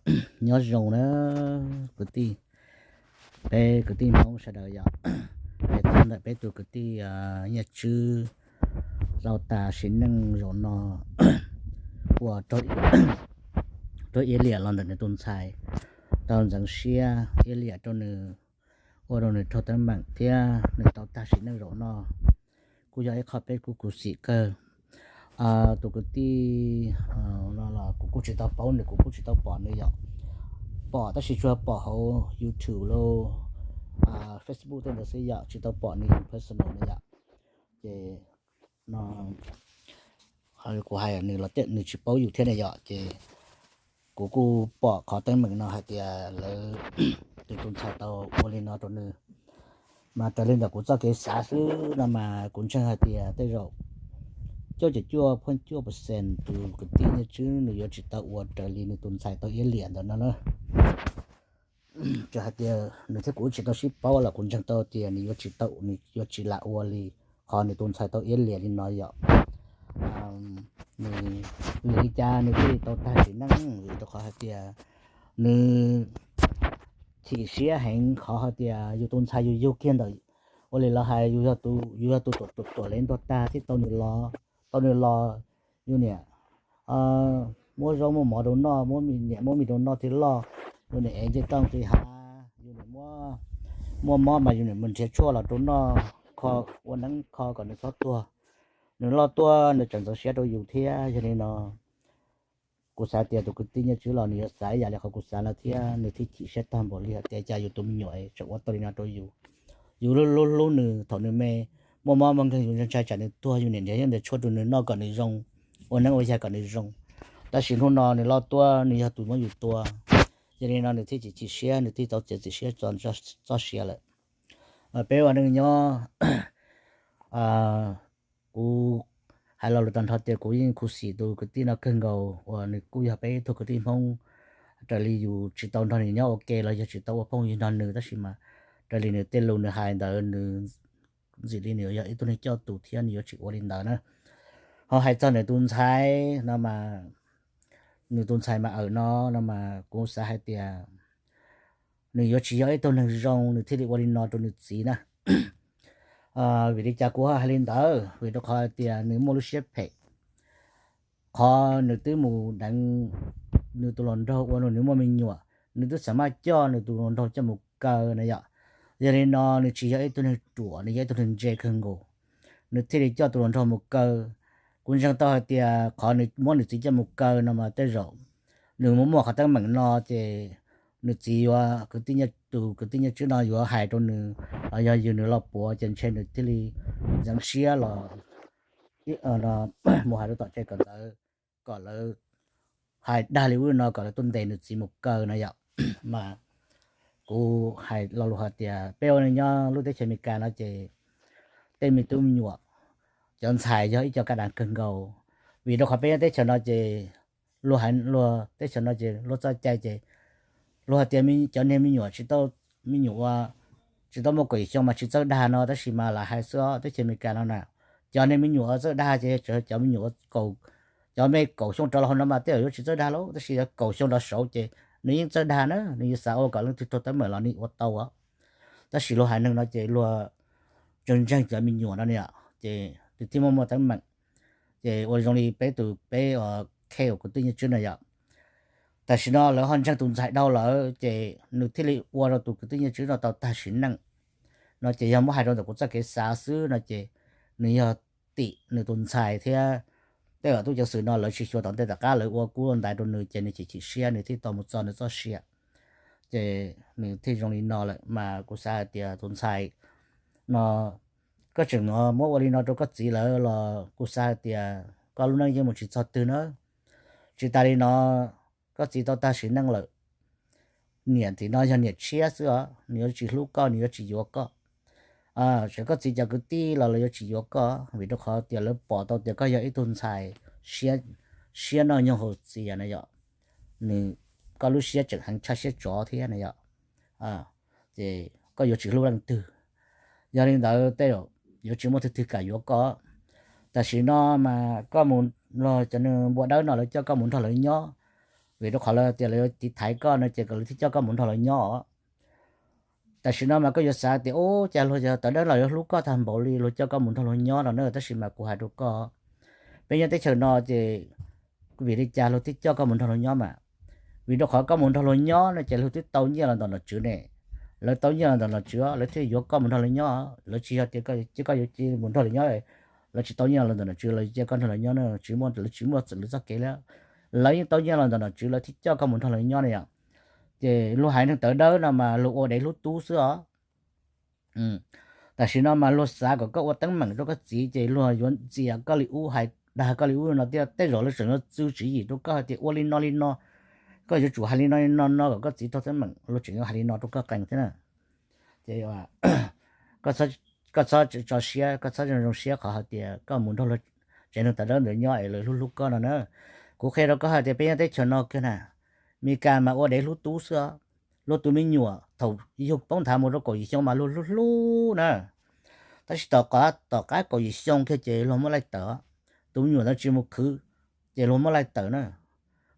Nyob zoo na kwv tij, peb kwv tij Hmoob sawv daws yom. Hais txog ntawm peb tus kwv tij Nyiaj Tswb tau tag sim neej zaum no uas raug iab liam los ntawm nws tus ntxhais, tau ntxeev siab iab liam rau nws, ua rau nws raug teeb meem thiab nws tau tag sim neej zaum no, kuj yog ib qho peb kuj khuv xim kawg. Tus kwv tij no los kuv kuj tsis tau paub nws, kuv kuj tsis tau pom nws yom. Pom tab sis tsuas pom hauv YouTube los Facebook tej ntawd xwb yom, tsis tau pom nws personal na yom. Ces no kuv hais nws los tej nws tsis paub yus thiab ne yom. Ces kuv kuj pom qhov teeb meem no hais tias lawv, tus tus ntxhais tau ua li no rau nws. Mas raws li ntawm kuv txoj kev xav xwb no mas kuv ntseeg hais tias tej zaum cuaj caum cuaj point cuaj percent tus kwv tij Nyiaj Tswb nws yuav tsis tau ua raws li nws tus ntxhais tau iab liam ntawd no na. Txawm hais tias nws thiab kuv tsis tau sib paub los kuv ntseeg tau tias nws yuav tsis tau, nws yuav tsis lam ua li qhov nws tus ntxhais tau iab liam li no yom. Nws, vim li cas nws thiaj li tau tag sim neej? Vim rau qhov hais tias nws chim siab heev qhov hais tias yus tus ntxhais yus yug kiag ntawm, ua li lawv hais, yus yog tus, yus yog tus tuam, tuam, tuam lev ntuag tag thiab tau nws los, tau nws los, yus niam muab zaub muab mov rau noj, muab niam muab mis rau noj thiab loj. Yus niam ev ncej tooj nqis hav, yus niam muab, muaj mob mas yus niam mus nrhiav tshuaj los rau noj, kho, ua neeb kho kom nws txhob tuag. Nws loj tuaj nws tseem ntxeev siab rau yus thiab. Yog li no kuv xav tias tus kwv tij Nyiaj Tswb los nws yuav xav ib yam li qhov kuv xav no thiab, nws thiaj chim siab tag npaum li hais tias cas yus tus me nyuam tseem ua tau li no rau yus. Yus hlub hlub nws thaum nws me, muaj mob muaj nkeeg yus ntshai tsam nws tuag, yus niam nrhiav yeeb nrhiav tshuaj rau nws noj kom nws zoo, ua neeb ua yaig kom nws zoo. Tab sis hnub no nws loj tuaj nws yog tus muab yus tua. Yog li no nws thiaj chim, chim siab, nws thiaj tau txiav txim siab txoj sia lawm. Peb ua neej nyob, kuv hais lo lus tag nrho tias kuv yeej khuv xim tus kwv tij no kawg nkaus uas nws kuj yog peb ib tug kwv tij Hmoob. Raws li yus tsis tau nrog nws nyob ua ke los yog tsis tau ua phooj ywg nrog nws, tab sis mas raws li nws tej lus nws hais ntawd nws ntxim li nws yog ib tug neeg coj tus thiab nws yuav tsis ua li ntawd na. Ho hais txog nws tus ntxhais no mas, nws tus ntxhais mas awm no, no mas kuv xav hais tias nws yuav tsis yog ib tug neeg zoo nws thiaj li ua li no rau nws txiv na. Vim li cas kuv hais li ntawd? Vim rau qhov hais tias nws muaj lub siab phem. Qhov nws twb mus deev nws tus hluas nraug ua rau nws muaj me nyuam, nws twb xav maj coj nws tus hluas nraug coj mus kaw na yom. Yog li no nws tsis yog ib tug neeg ruam, nws yog ib tug neeg ntse kawg nkaus, nws thiaj li coj tus hluas nraug mus kaw. Kuv ntseeg tau hais tias qhov nws muab nws txiv coj mus kaw no mas tej zaum nws muaj, muaj qhov teeb meem no ces nws txiv yuav, kwv tij Nyiaj, tus kwv tij Nyiaj Tswb no yuav hais rau nws los yog yug nws los puav ces ntshe nws thiaj li ntxeev siab los mus hais rau tom tsev kawm ntawv kom lawv hais dag li ub li no kom lawv tuaj ntes nws txiv mus kaw na yom. Mas kuv hais lo lus hais tias peb ua neej nyob lub teb chaws Amelikas no ces tej me tub me nyuam, cov ntxhais yog ib co kaj dam kawg nkaus. Vim rau qhov peb nyob teb chaws no ces luag hais, luag teb chaws no ces luag txoj cai ces luag hais tias cov niag me nyuam tsis tau, me nyuam ua tsis tau muaj kaum xyoo mas tsis txawj dag no, tab sis mas lam hais xwb os, teb chaws Amelikas no na, cov niag me nyuam txawj dag ces cov me nyuam, cov me kaum xyoo rov los hauv no mas tej zaum yuav tsis txawj dag lauj, tab sis yog kaum xyoo rov saud ces nws yeej txawj dag na, nws yuav xav ua kom leej twg raug teeb meem los nws ua tau os. Tab sis luag haiv neeg no ces luag tseem ntseeg cov me nyuam no ni, ces nws thiaj muaj, muaj teeb meem. Ces ua zoo li peb tus, peb case kwv tij Nyiaj Tswb no yom, tam sim no lawv ho ntseeg tus ntxhais dhau lawm ces nws thiaj li ua rau tus kwv tij Nyiaj Tswb no tau tag sim neej. No ces yog muab hais rau ntawm kuv txoj kev xav xwb no ces nws yog tim nws tus ntxhais thiab tej zaum tub ceev xwm no lawv tsis xyuas tom ntej tom qab lawv ua kub ua ntaiv rau nws ces nws chim, chim siab nws thiaj tau mus txo nws txoj sia. Ces nws thiaj zoo li no lawm mas kuv xav hais tias tus ntxhais no, koj tseem muab ua li no rau koj txiv lawm los kuv xav hais tias koj lub neej yeej mus tsis txog twg na. Tsis tas li no, koj txiv tau tag sim neej lawm, niam tim no yog niam tshiab xwb os, nws yuav tsis hlub koj, nws yuav tsis yuav koj. Tseem koj txiv cov kwv tij los lawv yuav tsis yuav koj, vim rau qhov tias lawv pom tau tias koj yog ib tug ntxhais siab noj nyoog haus txias na yom, nws, koj lub siab tseem heev tshaj siab tsov thiab na yom, ces koj yuav tsis hlub leej twg. Yog li ntawd tej zaum yuav tsis muaj twg twg kam yuav koj. Tam sim no mas koj mus, los cov neeg npua dawb no lawv coj koj mus nrog lawv nyob, Vim rau qhov lawv tias lawv yuav tiv thaiv koj no ces kom lawv thiaj coj koj mus nrog lawv nyob. Tam sim no mas koj yuav xav tias ub, cas luag yog tawv dawb los yuav hlub koj tag npaum li luag coj koj mus nrog luag nyob no na, tab sis mas kuv hais rau koj, peb nyob teb chaws no ces vim li cas luag thiaj coj koj mus nrog luag nyob mas? Vim rau qhov koj mus nrog luag nyob no ces luag twb tau nyiaj los ntawm nom tswv ne. Lawv tau nyiaj los ntawm nom tswv, lawv thiaj yuav koj mus nrog lawv nyob. Lawv tsis yog tias koj, koj yuav cia mus nrog lawv nyob, lawv tsis tau nyiaj los ntawm nom tswv, lawv cia koj nrog lawv nyob na, tsis muaj, lawv tsis muaj lawv txoj kev li. Lawv yeej tau nyiaj los ntawm nom tswv, lawv thiaj coj koj mus nrog lawv nyob na yom. Ces luag hais neeg tawv dawb no mas luag ua dev hlub tub xwb os. Tam sim no mas luag xav kom koj ua teeb meem rau koj txiv ces luag yuav ntxias koj li ub, hais dag koj li ub no thiab. Tej zaum luag tseem yuav txwv tswv yim rau koj hais tias ua li no li no, koj yuav tsum hais li no li no no kom koj txiv raug teeb meem, luag tseem yuav hais li no rau koj qees thiab na. Ces koj txhob tso siab, koj txhob zoo zoo siab qhov hais tias koj mus nrog luag tsev neeg tawv dawb ntawd nyob es lawv hlub hlub koj no na. Kuv qhia rau koj hais tias peb nyob teb chaws no kiag na, Meskas mas ua dev hlub tub xwb os. Luag tus me nyuam thaum yug poob nthav mus rau kaum yim xyoo mas luag hlub hlub na, tab sis tom qab, tom qab kaum yim xyoo kiag ces luag muab laij tawm. Tus me nyuam ntawd tsis mus khwv ces luag muab laij tawm na,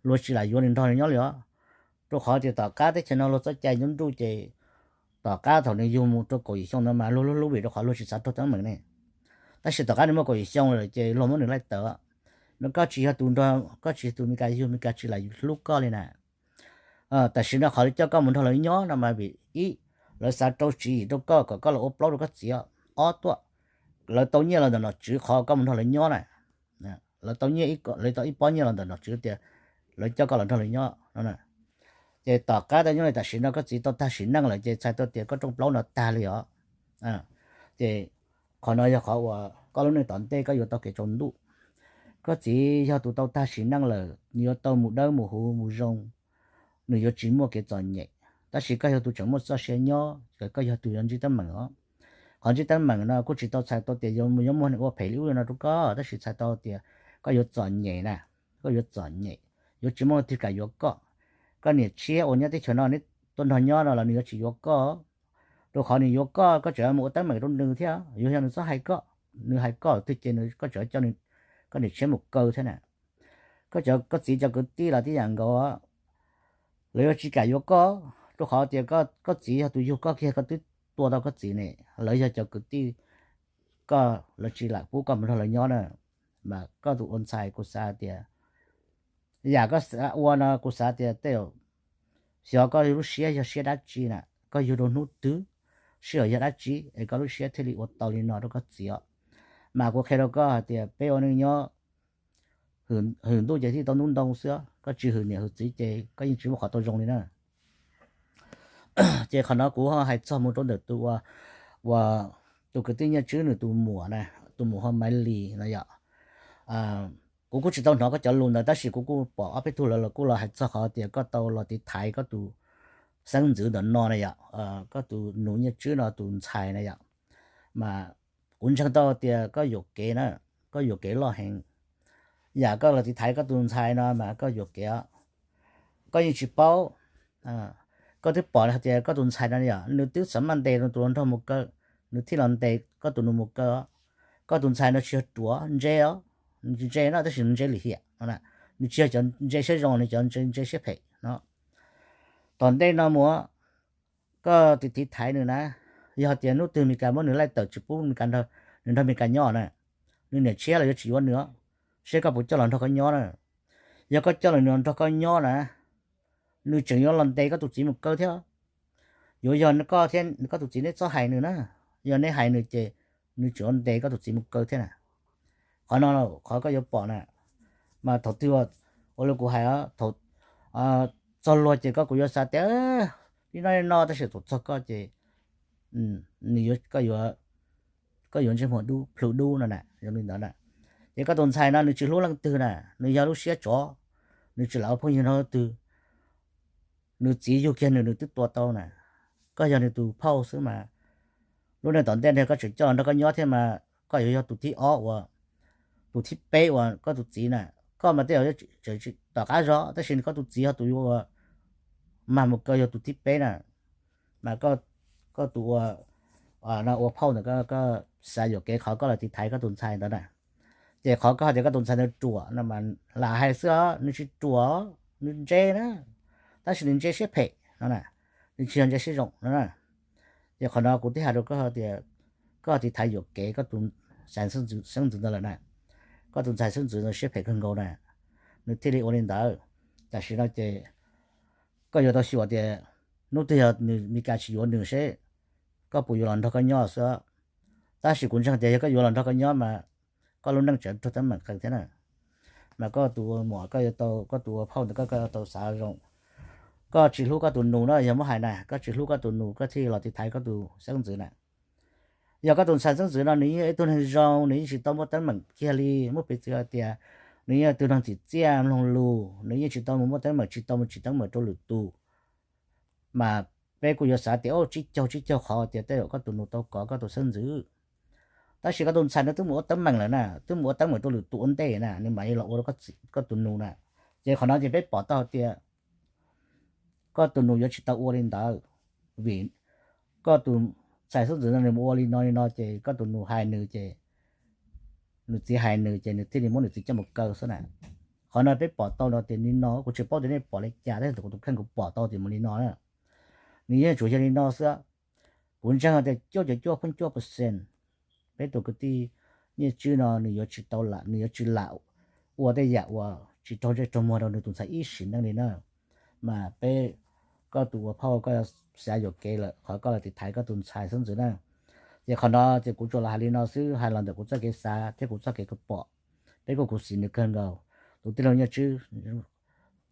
luag tsis lam yuav nws nrog nyob li os. Rau qhov tias tom qab teb chaws no luag txoj cai nyob nruj ces tom qab thaum nws yug mus rau kaum yim xyoo ntawd mas luag hlub hlub vim rau qhov luag tsis xav raug teeb meem ne. Tab sis tom qab nws muaj kaum yim xyoo lawm ces luag muab nws laij tawm, no koj tsis yog tus nrog, koj tsis yog tus Meskas yug, Meskas tsis lam hlub koj li na. Tam sim no qhov lawv coj koj mus nrog lawv nyob no mas vim ib, lawv xav rau tswv yim rau koj kom koj los ua plaub rau koj txiv. Ob tuaj, lawv tau nyiaj los ntawm nom tswv qhov koj mus nrog lawv nyob na. Lawv tau nyiaj, lawv tau ib pob nyiaj los ntawm nom tswv tias lawv coj koj los nrog lawv nyob no. Ces tom qab tau nyob li tam sim no koj txiv tau tag sim neej lawm ces txhais tau tias koj rooj plaub no tag li os. Ces qhov no yog qhov uas koj lub neej tom ntej koj yuav tau kev tsaus ntuj. Koj txiv yog tus tau tag sim neej lawm, nws yuav tau mus dawb mus huv mus zoo, nws yuav tsis muaj kev txom nyem. Tab sis koj yog tus tseem muaj txoj sia nyob, koj yog tus yuav ntsib teeb meem os. Qhov ntsib teeb meem no kuj tsis tau txhais tau tias yuav muaj neeg ua phem li ub li no rau koj, tab sis txhais tau tias koj yuav txom nyem na, koj yuav txom nyem, yuav tsis muaj leej twg kam yuav koj. Koj niam tshiab uas nyob teb chaws no neb tuaj nrog nyob no los nws yuav tsis yuav koj, rau qhov nws yuav koj, koj tseem mus ua teeb meem rau nws thiab, yuav yog nws txhob hais koj, nws hais koj twg ces koj tseem coj koj niam tshiab mus kaw thiab na. Koj cov, koj txiv cov kwv tij los tib yam nkaus, lawv yuav tsis kam yuav koj, rau qhov tias koj txiv yog tus yug koj kiag, koj twb tua tau koj txiv ne. Lawv yog cov kwv tij koj, lawv tsis lam pub koj mus nrog lawv nyob na. Mas koj tus ua ntxhais kuv xav tias yam koj xav ua no kuv xav tias tej zaum xyov koj lub siab yog siab dab tsi na, koj yug rau hnub twg, sij hawm yog dab tsi es koj lub siab thiaj li ua tau li no rau koj txiv os. Mas kuv qhia rau koj hais tias peb ua neej nyob hwm ntuj ces thiaj tau ntub ntoo xwb, koj tsis hwm niam hwm txiv ces koj yeej tsis muaj qhov tau zoo li na. Ces qhov no kuv ho hais txog mus rau ntawm tus ua, ua tus kwv tij Nyiaj Tswb nws tus muam na, tus muam hu Maiv Lis no yom. Kuv kuj tsis tau hnov koj cov lus ntawd tab sis kuv kuj pom ob peb tug lawv los kuj los hais txog qhov tias koj tau los tiv thaiv koj tus xeeb ntxwv ntawm no na yom, koj tus nus Nyiaj Tswb no tus ntxhais na yom. Mas kuv ntseeg tau tias koj yuam kev na, koj yuam kev loj heev. Yam koj los tiv thaiv koj tus ntxhais no mas koj yuam kev os. Koj yeej tsis paub. Koj twb pom hais tias koj tus ntxhais no yom, nws twb xav maj ntes nws tus hluas nraug mus kaw, nws thiaj los ntes koj tus nus mus kaw. Koj tus ntxhais no tsis yog ruam, ntse os, ntse no tab sis nws ntse lim hiam no, nws tsis yog cov ntse siab zoo, nws cov ntse siab phem no. Tom ntej no mus koj tiv tiv thaiv nws na, yog tias hnub twg Meskas muab nws laij tawm tsis pub Meskas, nws nrog Meskas nyob na, nws niam tshiab los yuav tsis yuav nws, seb koj puas coj los nrog koj nyob na. Yog koj coj los nrog koj nyob na, nws tseem yuav los ntes koj tus txiv mus kaw thiab. Yuav yog koj thiab koj tus txiv neb txhob hais nws na, yog neb hais nws ces nws tseem yuav ntes koj tus txiv mus kaw thiab na. Qhov no qhov koj yuav pom na, mas thaum twg ua li kuv hais, thaum txog luag ces koj kuj yuav xav tias li no li no, tab sis thaum txog koj ces nws yuav, koj yuav ntsej muag dub plhu dub no na, zoo li ntawd na. Ces koj tus ntxhais no nws tsis hlub leej twg na, nws yog lub siab tsov, nws tsis lam ua phooj ywg nrog leej twg. Nws txiv yug kiag nws, nws twb tua tau na. Koj yog nws tus phauj xwb mas, lub neej tom ntej ntag koj tseem coj los nrog koj nyob thiab mas koj yuav yog tus thib ob uas, tus thib peb uas koj tus txiv na. Koj mas tej zaum tom qab zog tab sis koj tus txiv yog tus yuav ua, mag mus kaw yog tus thib peb na. Mas koj tus ua, no ua phauj ntawd koj xav yuam kev qhov koj los tiv thaiv koj tus ntxhais ntawd na. Ces qhov koj hais tias koj tus ntxhais ntawd ruam no mas lam hais xwb os, nws tsis ruam. nws ntse na, tab sis nws ntse siab phem no na, nws tsis yog ntse siab zoo no na. Ces qhov no kuv thiaj hais rau koj tias, koj tiv thaiv yuam kev koj tus ntxhais xeeb ntxwv ntawd lawm na. Koj tus ntxhais xeeb ntxwv ntawd siab phem kawg nkaus na, nws thiaj li ua li ntawd. Tam sim no ces koj yuav tau xyuas tias hnub twg yog nws Meskas tsis yuav nws seb koj puas yuav los nrog koj nyob xwb. Tab sis kuv ntseeg tias yog koj yuav los nrog koj nyob mas koj lub neej tseem raug teeb meem qees thiab na. Mas koj tus ua muam, koj yuav tau, koj tus ua phauj ntawd koj, koj yuav tau xav zoo. Koj tsis hlub koj tus nus na, yog muab hais na, koj tsis hlub koj tus nus koj thiaj los tiv thaiv koj tus xeeb ntxwv na. Yog koj tus ntxhais xeeb ntxwv no nws yeej yog ib tug neeg zoo, nws yeej tsis tau muaj teeb meem kiag li, muab piv txwv hais tias nws yeej yog ib tug neeg tsim txiaj mloog lus, nws yeej tsis tau mus muaj teeb meem, tsis tau mus tsim teeb meem rau lwm tus, mas peb kuj yuav xav tias tsib caug tsib caug qhov tias tej zaum koj tus nus tau kov koj tus xeeb ntxwv. Tab sis koj tus ntxhais no twb mus ua teeb meem lawm na, twb mus ua teeb meem rau lwm tus ua ntej na, nws mam li los ua rau koj tus nus na. Ces qhov no ces peb pom tau hais tias koj tus nus yuav tsis tau ua li ntawd, vim koj tus ntxhais xeeb ntxwv no nws mus ua li no li no ces koj tus nus hais nws ces nws txiv hais nws ces nws thiaj li muab nws txiv coj mus kaw xwb na. Qhov no peb pom tau no tias li no, kuv tsis paub tias nej pom li cas, tab sis kuv tus kheej kuv pom tau tias mus li no na. Nws yeej tsuas yog li no xwb. Kuv ntseeg tias cuaj caum cuaj pheej cuaj percent peb tus kwv tij Nyiaj Tswb no nws yuav tsis tau lam, nws yuav tsis lam ua tej yam uas tsis raug ntsej raug muag rau nws tus ntxhais ib sim neej li na. Mas peb, koj tus ua phauj koj xav yuam kev lawm qhov koj los tiv thaiv koj tus ntxhais xeeb ntxwv na. Ces qhov no ces kuv tsuas los hais li no xwb, hais los ntawm kuv txoj kev xav thiab kuv txoj kev kawm pom. Peb kuj khuv xim nws kawg nkaus. Tus tij laug Nyiaj Tswb,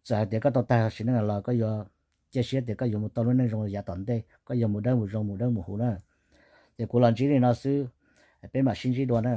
txawm hais tias koj tau tag sim neej los koj yuav cia siab tias koj yuav mus tau lub neej zoo yav tom ntej, koj yuav mus dawb mus zoo mus dawb mus huv na. Ces kuv los ntsib li no xwb, peb mam sib ntsib dua na.